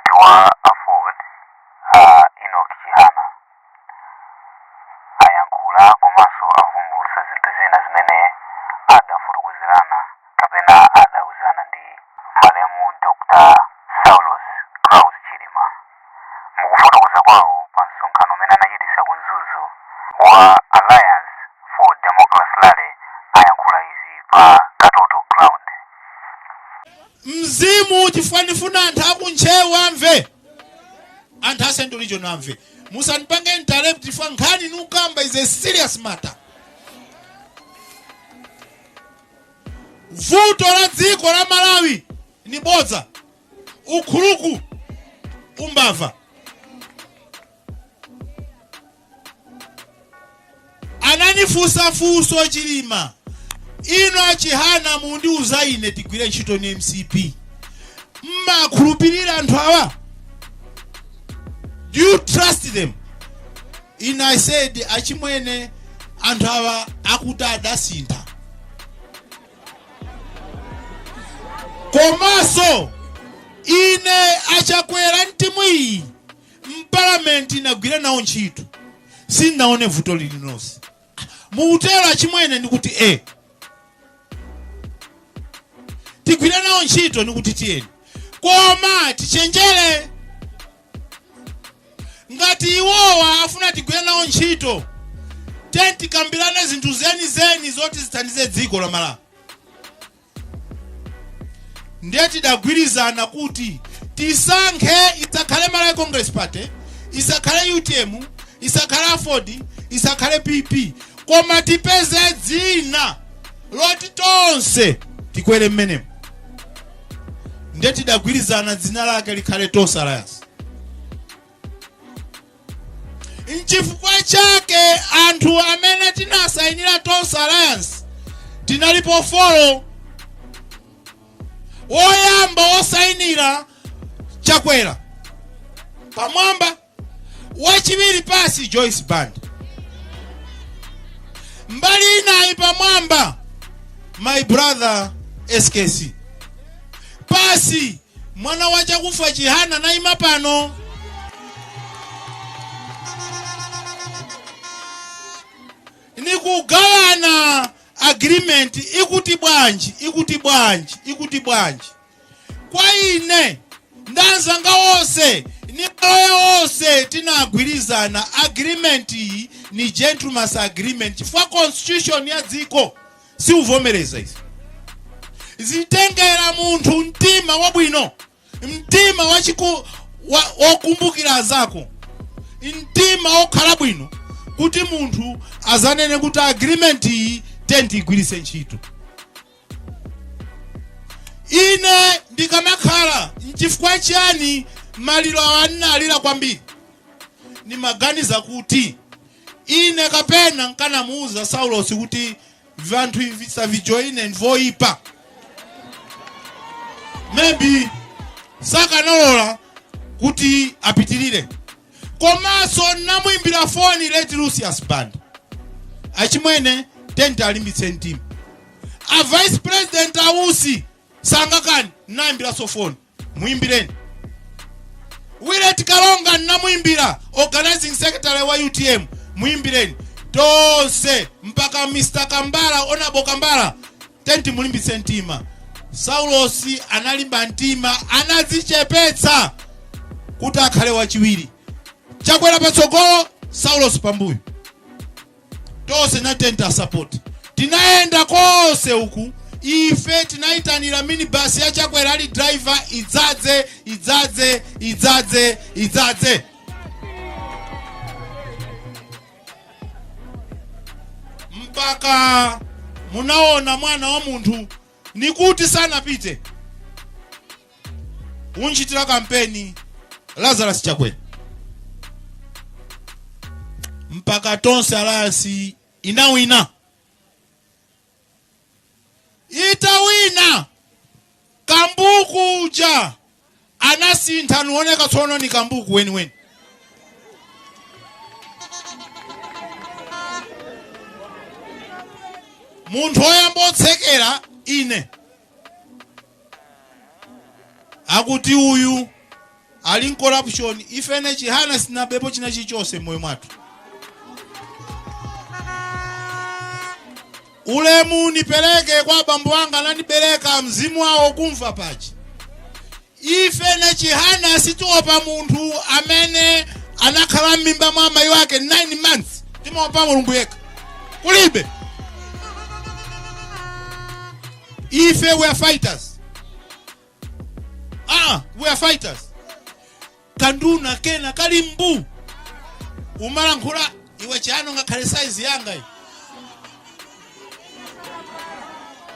President wa AFORD, a Enoch Chihana, ayankhula komanso avumbulutsa zinthu zina zimene adafotokozerana kapena adauzana ndi malemu Dr. Saulos Klaus Chilima. Mukufotokoza kwawo pa msonkhano umene anachitisa ku Mzuzu wa Alliance for Democracy Rally, ayankhula izi pa Katoto Ground. Mzimu, chifukwa ndifuna anthu akuntcheu amve, anthu a Central Region amve. Musandipange interrupt chifukwa nkhani nukamba is a serious matter. Vuto la dziko la Malawi ni bodza, ukhuluku, umbava. Ananifunsa funso Chilima, ino achihana mundiuza ine tigwire ntchito ni MCP, mmakhulupirira anthu awa? Do you trust them? Ine I said, achimwene, anthu awa akuti adasintha, komanso ine achakwera mtimu iyi mpalamenti nagwira nawo ntchito, sindinaone vuto lililonse. Muutero achimwene? Ndikuti e, tigwire nawo ntchito, ndikuti tiyeni, koma tichenjere. Ngati iwowa afuna tigwire nawo ntchito, tiyeni tikambirane zinthu zenizeni zoti zithandize dziko la Malawi. Ndiye tidagwirizana kuti tisankhe, isakhale Malawi Congress Party, isakhale UTM, isakhale AFORD, isakhale PP, koma tipeze dzina loti tonse tikwere mmenemo. Ndiye tidagwirizana dzina lake likhale Tonse Alliance. Nchifukwa chake anthu amene tinasayinira Tonse Alliance tinalipo four. Woyamba wosayinira Chakwera pamwamba, wachiwiri pasi Joyce Banda, mbali inayi pamwamba my brother SKC, pasi mwana wa Chakufa Chihana naima pano. Nikugawana agreement ikuti bwanji, ikuti bwanji, ikuti bwanji? Kwa ine ndanzanga wonse ni maloya wonse tinagwirizana, agreement iyi ni gentleman's agreement, chifukwa constitution ya dziko siuvomereza izi. Zitengera munthu mtima wabwino, mtima wachiku wokumbukira azako, mtima wokhala bwino, kuti munthu azanene kuti agreement iyi tiyeni tigwiritse ntchito. Ine ndikamakhala, nchifukwa chiyani maliro awa ndinalira kwambiri? Nimaganiza kuti ine kapena nkanamuuza Saulosi kuti vanthu ivi savijoine ndivoipa, maybe sakanalola kuti apitirire. Komanso namuimbira foni late Lucius Banda, achimwene, tenti alimbitse mtima. A vice president Ausi sangakani, naimbiranso foni, muimbireni. Willet Kalonga namuimbira, organizing secretary wa UTM, muimbireni. Tonse mpaka Mr Kambala, Honorable Kambala, tenti mulimbitse mtima. Saulosi analimba mtima, anadzichepetsa kuti akhale wachiwiri. Chakwera patsogolo, Saulosi pambuyo, tonse natenta support. Tinayenda konse uku, ife tinayitanira minibus ya Chakwera ali driver, idzadze, idzadze, idzadze, idzadze. Mpaka munaona mwana wa munthu nikuti sanapite unchitira kampeni Lazarus Chakwera, mpaka Tonse Alliance inawina. Itawina, kambuku uja anasintha, nuoneka tsono ni kambuku weniweni. Munthu woyamba otsekera ine akuti uyu Ali corruption. Ifene Chihana sinabepo china chilichonse mmoyo mwathu. Ulemu nipereke kwa abambo anga anandibereka, mzimu wawo kumva pachi. Ife Chihana sitiopa munthu amene anakhala m'mimba mwa amayi wake 9 months. Timaopa Mulungu yekha, kulibe. Ife we are fighters. Ah, we are fighters. Kanduna kena kali mbu umalankhula iwe Chihana, ngakhale size yanga iyi.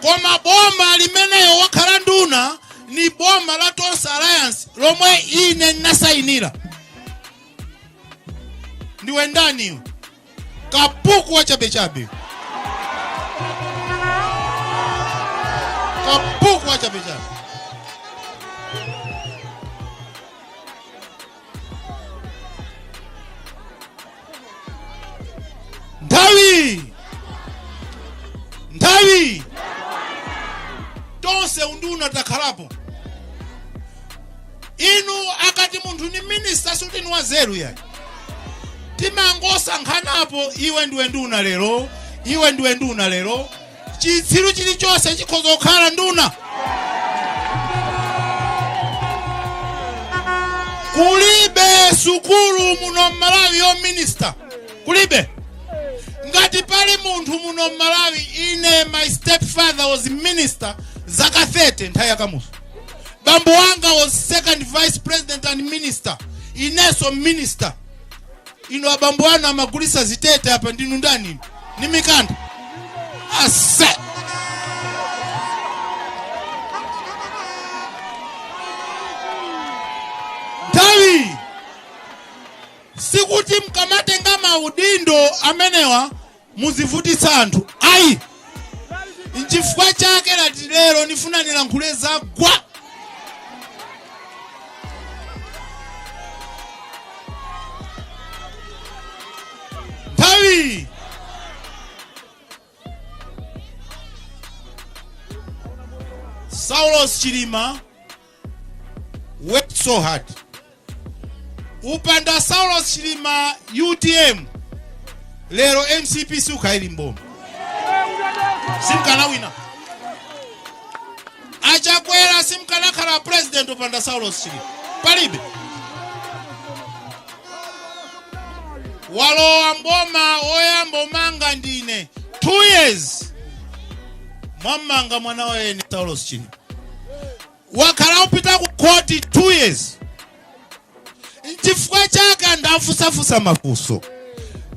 Koma boma limeneyo wakhala nduna ni boma la Tonse Alliance lomwe ine ndinasayinira. Ndiwe ndani iwe? Kapuku wachabechabe, kapuku wachabechabe. Nthawi nthawi tonse unduna takhalapo. Inu akati munthu ni minister, suti ni wazeru yayi. Timangosankhanapo, iwe ndiwe nduna lero, iwe ndiwe nduna lero. Chitsiru chilichonse chikhoza kukhala nduna. Kulibe sukulu muno Mmalawi yo minister, kulibe. Ngati pali munthu muno Mmalawi, ine my stepfather was minister zaka 30 nthawi yakamuzu. Bambo wanga was second vice president and minister, ineso minister. Ino abambo anu amagulisa zitete apa, ndinu ndani ni mikanda ase. Nthawi sikuti mkamatenga maudindo amenewa muzivutitsa anthu ayi. Nchifukwa chake lati lero nifuna nilankhule zagwa. Nthawi Saulos Chilima worked so hard. Upanda Saulos Chilima UTM, lero MCP siukhaili mboma, simkanawina. Achakwera simkanakhala president upanda Saulos Chilima. Palibe walowa mboma oyamba omanga ndine. 2 years mwammanga mwana wa eni. Saulos Chilima wakhala upita ku khoti 2 years. Nchifukwa chake ndafusafusa mafunso.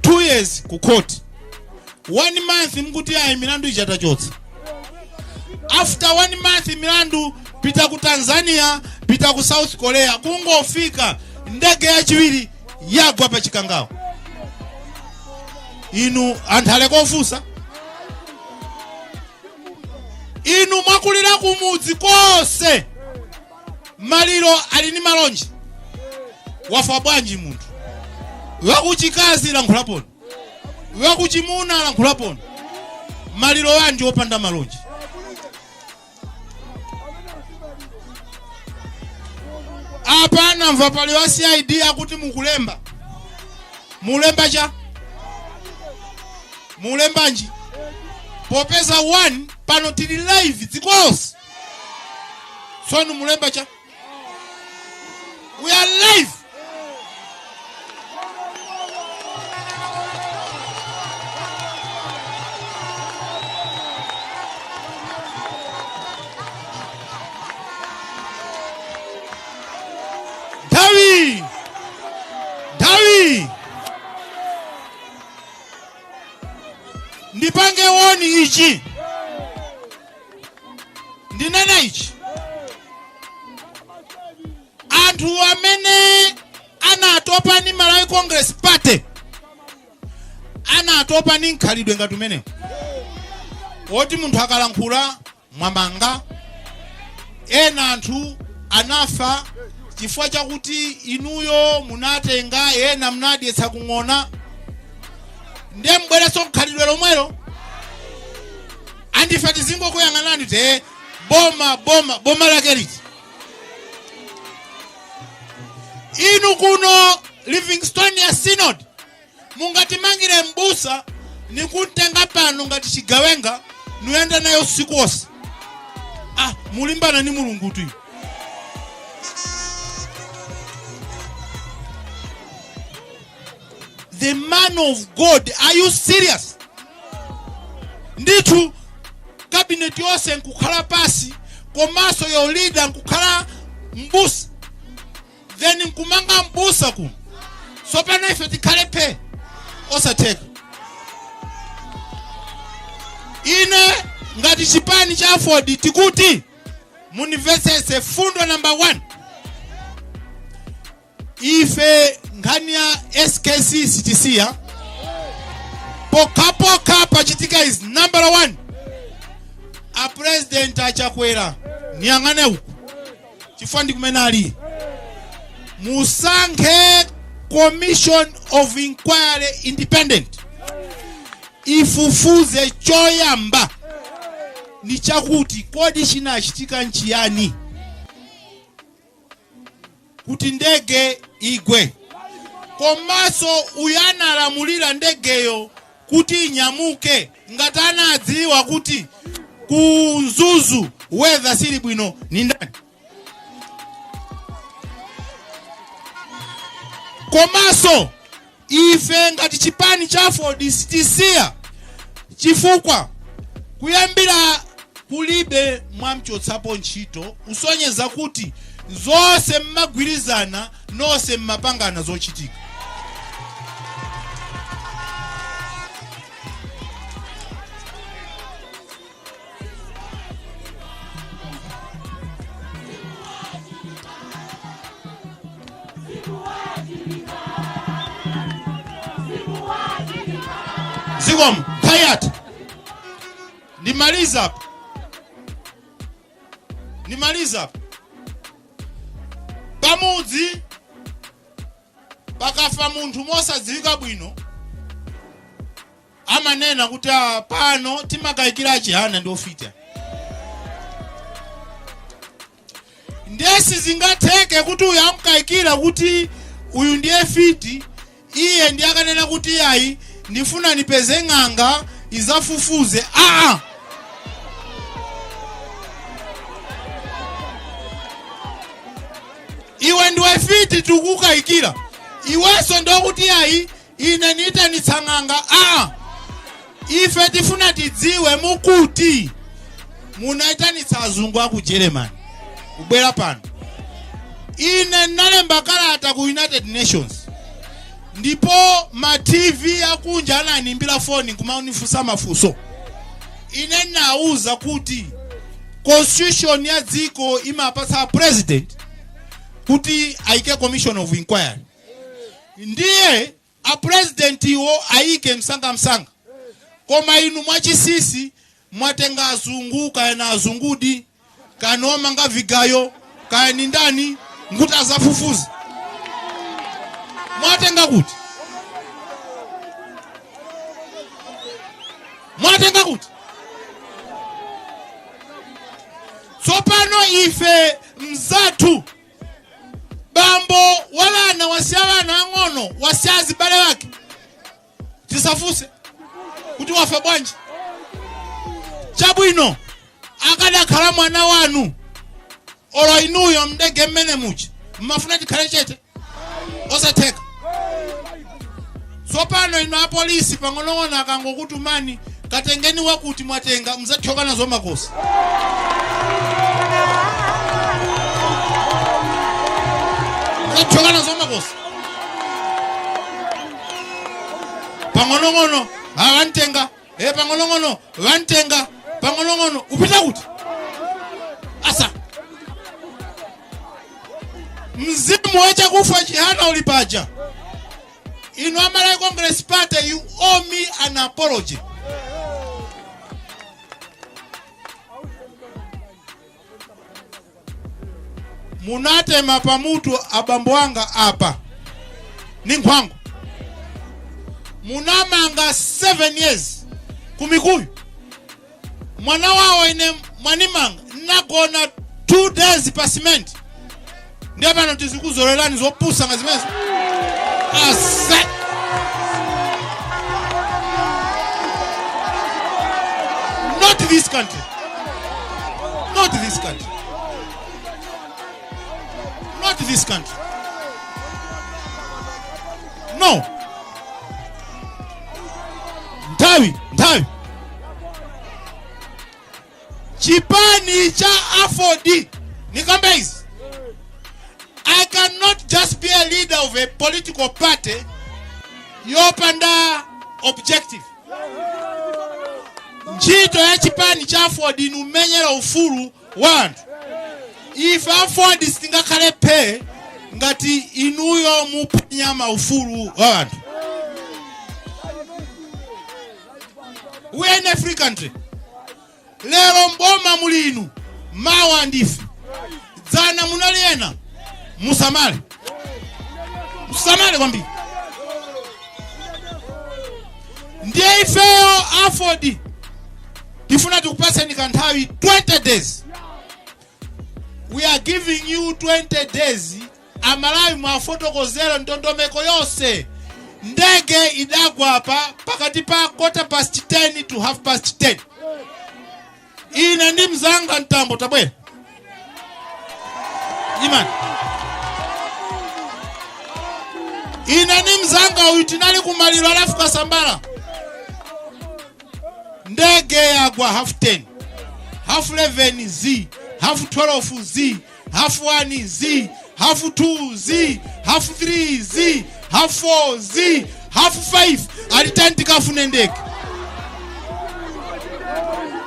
2 years ku khoti, 1 month mkuti ayi, milandu ichatachotsa. After 1 month milandu pita ku Tanzania, pita ku South Korea. Kungofika ndege yachiwiri yagwa pa Chikangawa. Inu anthu alekofusa, inu mwakulira kumudzi konse, maliro ali ndi malonje. Wafa bwanji munthu? Wakuchikazi lankhulaponi, wakuchimuna lankhulaponi. Maliro wanji wopanda malonje? Apa namva pali wa CID akuti mukulemba, mulemba cha mulembanji? Popeza 1 pano tili live dziko lonse, tsono mulemba cha? We are live. Nthawi nthawi ndipange woni ichi, ndinena ichi: anthu amene anatopa ni Malawi Congress Party, anatopa ni mkhalidwe ngati umenewu woti munthu akalankhula mwamanga ena, anthu anafa chifukwa chakuti inuyo munatenga ena munadyetsa kung'ona, ndiye mbwereso mkhalidwe lomwelo. Andife tizingokuyang'anani te boma boma boma lake liti? Inu kuno Livingstonia Synod mungatimangire mbusa nikuntenga pano ngati chigawenga nuyenda nayo usiku wonse? Ah, mulimbana ni Mulungu tu. The man of God, are you serious? Ndithu cabinet yonse nkukhala pasi, komanso your leader nkukhala mbusa, then nkumanga mbusa kuno. Sopano ife tikhale phe? Osatheka. Ine ngati chipani cha Aford tikuti munimvetsetse fundo number 1: ife nkhani ya SKC sitisiya pokhapokha pachitika izi. Number 1, a President Achakwera, niyang'ane uku chifukwa ndi kumene ali, musankhe commission of inquiry independent ifufuze. Choyamba ni chakuti kodi chinachitika nchiyani kuti ndege igwe, komanso uyu analamulira ndegeyo kuti inyamuke ngati anadziwa kuti ku Mzuzu weather sili bwino ni ndani? Komanso ife ngati chipani cha Aford sitisiya, chifukwa kuyambira kulibe mwamchotsapo ntchito, usonyeza kuti zonse mmagwirizana nonse, mmapangana zochitika. Zikomo tayat. Nimaliza apa, nimaliza apa. Pamudzi pakafa munthu mosadziwika bwino, amanena kuti, "Ah, pano timakayikira Achihana ndi ofita." Ndiye sizingatheke kuti uyu amkayikira kuti uyu ndiye fiti, iye ndiye akanena kuti, "Ayi, ndifuna nipeze ng'anga izafufuze." Aa, iwe ndiwe fiti, tikukayikira iwenso, ndokuti, "Ayi, ine niyitanitsa ng'anga." Aa, ife tifuna tidziwe, mukuti munayitanitsa azungu aku Germany kubwera pano. Ine ndinalemba kalata ku United Nations, ndipo ma TV akunja ananimbira foni kumanifunsa mafunso. Ine ndinawuza kuti constitution ya dziko imapatsa president kuti ayike commission of inquiry, ndiye a president iwo ayike msangamsanga. Koma inu mwachisisi mwatenga azungu, kaya na azungudi, kaya niomanga vigayo, kaya ni ndani, nkuti azafufuze. Mwatenga kuti? Mwatenga kuti? Tsopano ife mzathu bambo walana wasiya vana ang'ono, wasiya azibale wake, tisafuse kuti wafa bwanji? Chabwino, akadakhala mwana wanu olo inuyo mndege mmene muchi, mmafuna tikhale chete? Osatheka. Tsopano inu apolisi, pang'onong'ono akangokutumani, "Katengeni wakuti," mwatenga, mzathyoka nazo makosi. Mzathyoka nazo makosi. Pang'onong'ono awantenga e, pang'onong'ono vantenga, pang'onong'ono upita kuti asa. Mzimu wachakufa Chihana uli paja. Inu a Malawi Congress Party, you owe me an apology. Munatema pamutu abambo anga apa ni nkhwango, munamanga 7 years kumikuyu mwana wawo. Ine mwanimanga, nagona 2 days pa cement. Ndiye pano tizikuzolerani zopusa nga zimenezo. Ase. Not this country. Not this country. Not this country. No. Nthawi, nthawi. Chipani cha AFORD nikambe izi. I cannot just be a leader of a political party yopanda objective. Ntchito ya chipani cha AFORD ni umenyera ufulu wa anthu. Ife AFORD sitingakhale phe ngati inuyo muphwanya maufulu wa anthu. We are in a free country. Lero mboma muli inu, mawa ndife. Dzana munali ena, musamale. Musamale kwambiri. Ndiye ifeyo AFORD tifuna tikupaseni kanthawi 20 days. We are giving you 20 days. Amalawi mwafotokozera ndondomeko yonse. Ndege idagwa pa pakati pa 10:15 to 10:30. Ine ndi mzanga Mtambo tabwera. Imani. Ine ndi mzanga uyu tinali kumaliro alafu Kasambala. Ndege yagwa 10:30. 11:30 z, 12:30 z, 1:30 z, 2:30 z, 3:30 z, 4:30 z, 5:30 alitani tikafune ndege.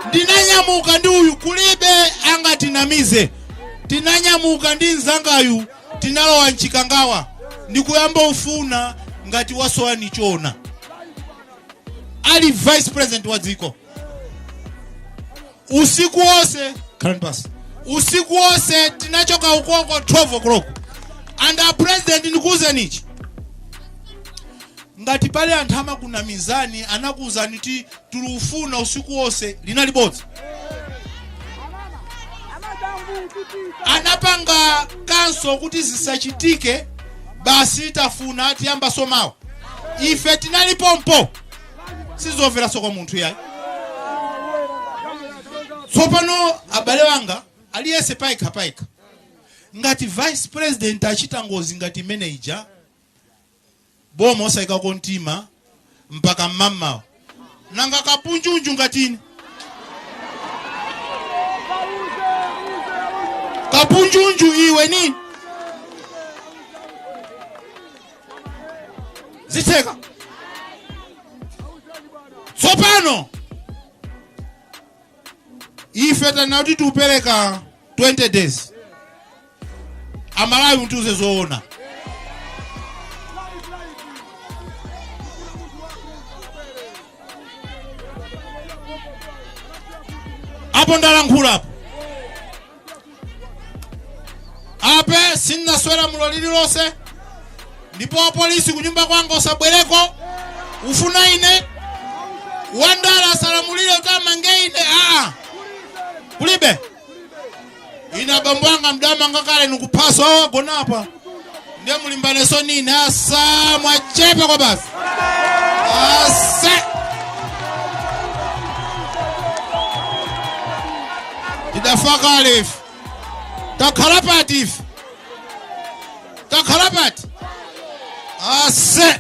Ndinanyamuka ndi uyu kulibe angatinamize. Tinanyamuka ndi mzangayu tinalowa mchikangawa ndikuyamba ufuna ngati wasowa chona. Ali vice president wa dziko. Usiku wonse, current pass. Usiku wonse tinachoka ukoko 12 o'clock. And our president ndikuwuzeni ichi. Ngati pale anthu amakunamizani anakuwuzani kuti tulufuna usiku wonse linali bodza. Anapanga kanso kuti zisachitike basi tafuna tiyamba somawo. Ife tinalipompo. Sizomveranso kwa munthu yayi. Tsopano abale wanga aliyense paikha paikha. Ngati vice president achita ngozi ngati manager boma osayikako mtima mpaka mmamawa. Nanga kapunjunju ngatini? Kapunjunju iwe ni? Zitheka. Tsopano ife tanati tupereka 20 days. Amalawi mtiuze zoona. Apo ndalankhula apo. Ape sinnaswera mulo lililonse. Ndipo apolisi kunyumba kwanga usabwereko. Ufuna ine wandala asalamulire utamange ine aa kulibe. Ine abambo anga mdamanga kale nikuphaswa awo agona apa. Ndiye mulimbaneso nine asa mwachepa kwa basi. Ase. Tidafa kale ife. Takhala pati ife. Takhala pati. Ase.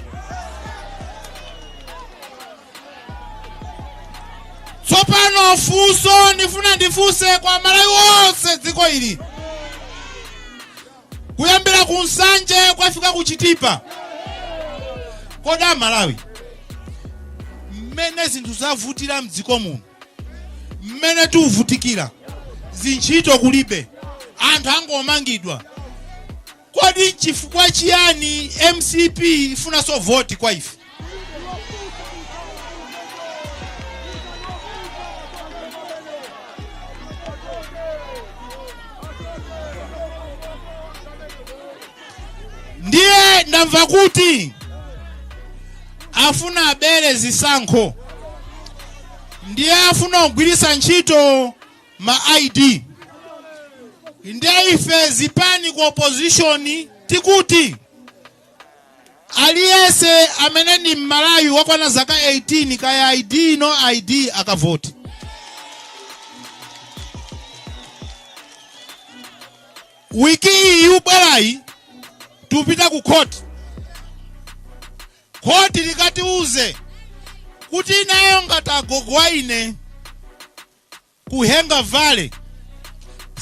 Tsopano funso ndifuna ndifunse kwa Malawi wonse dziko ili. Kuyambira ku Nsanje kwafika ku Chitipa. Koda Malawi mmene zinthu zavutira mdziko muno, mmene tiuvutikira, zintchito kulibe, anthu angomangidwa. Kodi chifukwa chiyani MCP ifunanso voti kwa ife? Ndiye ndamva kuti afuna abere zisankho, ndiye afuna kugwiritsa ntchito ma ID. Ndiye ife zipani ku opposition tikuti aliyense amene ndi Mmalawi wakwana zaka 18, kaya ID, no ID, akavoti. Wiki iyi yubwerayi tupita ku khoti. Khoti likatiuze kuti inayo ngati agogo wa ine ku Henga Valley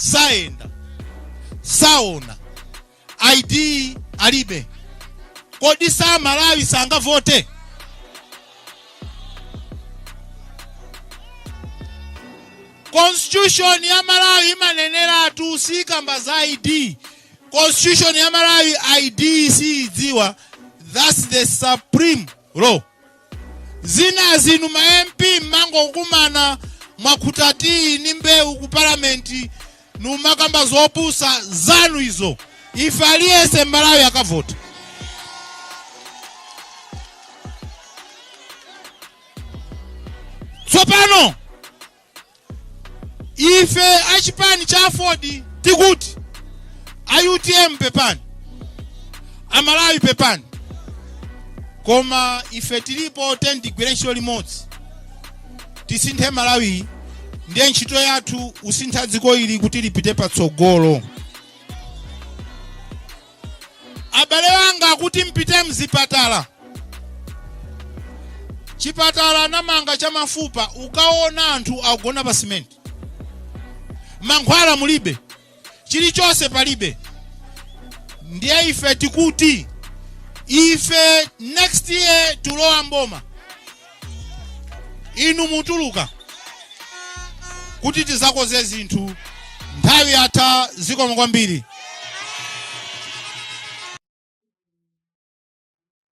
sayenda, saona, ID alibe, kodi sa Malawi sangavote? Constitution ya Malawi imaneneratu, sikamba za ID. Constitution ya Malawi ID siidziwa. That's the supreme law. Zina zinu ma MP mmangokumana, mwakhuta tiyi ni mbewu ku palamenti, numakamba zopusa zanu izo. Ife aliyense Mmalawi akavota. Tsopano ife achipani cha AFORD tikuti a UTM pepani, Amalawi pepani, koma ife tilipo tigwire ntchito limodzi, tisinthe Malawi. Ndiye ntchito yathu usintha dziko ili kuti lipite patsogolo. Abale wanga, kuti mpite mzipatala, chipatala anamanga cha mafupa, ukaona anthu akugona pa simenti, mankhwala mulibe, chilichonse palibe. Ndiye ife tikuti ife next year tulowa mboma, inu mutuluka kuti tizakoze zinthu. Nthawi yatha. Zikomo kwambiri.